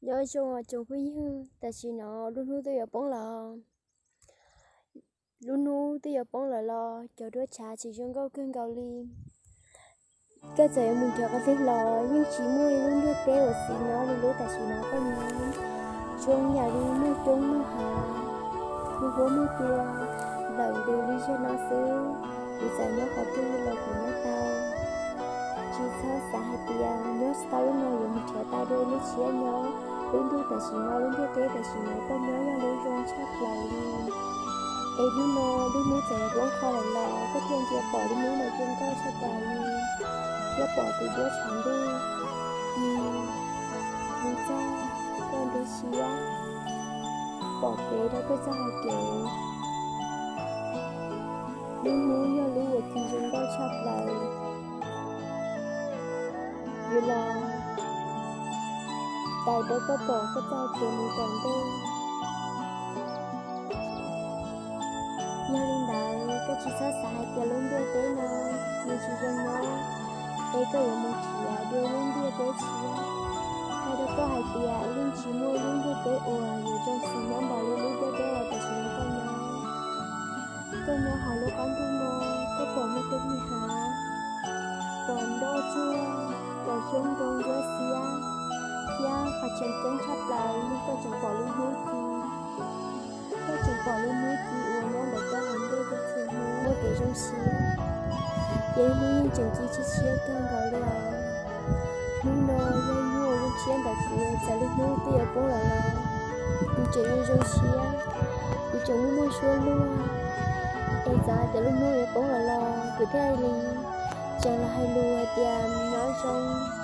Nyob zoo os tsoom phooj ywg, tam sim no lub hnub twb yuav poob lawm. Lub hnub twb yuav poob lawm los cov duab tshav tseem zoo nkauj kawg nkaus li. Koj txawm yuav mus nrhiav qhov twg los yeej tsis muaj ib lub ntiaj teb uas xis nyob li lub tam sim no koj nyob. Zoo yam li muaj coob muaj hav, muaj huab muaj cua, lawm ntws li zaj no xwb. Kuv txawm nyob qhov twg los kuv nyob tau. Tsis txhob xav hais tias nyob tsis tau lub no yuav mus nrhiav tau dua lub tshiab nyob. Lub ntuj tam sim no, lub ntiaj teb tam sim no koj nyob yog lub zoo tshaj plaws li. Es hnub no lub hnub txawm yuav poob qho lawm los koj thiaj ntsia pom lub hnub no zoo nkauj tshaj plaws li, thiab pom tus duab tshav ntuj ci mus txog koj nruab siab, pom kev rau koj txoj hau kev. Lub hnub yog lub uas ci zoo nkauj tshaj plaws, yuav los tawm rau koj pom koj txoj hau kev mus tom ntej. Yog li ntawd koj tsis txhob xav hais tias lub ntiaj teb no nws tsis zoo nyob, es koj yuav mus nrhiav dua lub ntiaj teb tshiab. Hais rau koj hais tias yeej tsis muaj lub ntiaj teb uas yuav zoo xis nyob npaum li lub ntiaj teb uas tam sim no koj nyob. Koj nyob hauv lub qab ntuj no, koj pom muaj coob muaj hav, pom nroj tsuag, pom xyoob ntoo nruab xiab, thiab qhov tseem ceeb tshaj plaws yog koj tseem pom lub hnub ci. Koj tseem pom lub hnub ci uas nyob ntawm koj hauv ntuj txhua hnub muaj kev zoo siab, ces lub hnub yeej tseem ci tshiab tshiab kawg nkaus li os. Hnub no yog hnub uas zoo siab ntawm kuv, txawm lub hnub twb yuav poob lawm los kuv tseem yuav zoo siab, kuv tseem muaj muaj suab luag. Es txawm hais tias lub hnub yuav poob lawm los kuv thiaj li tseem los hais lus hais tias nyob zoo.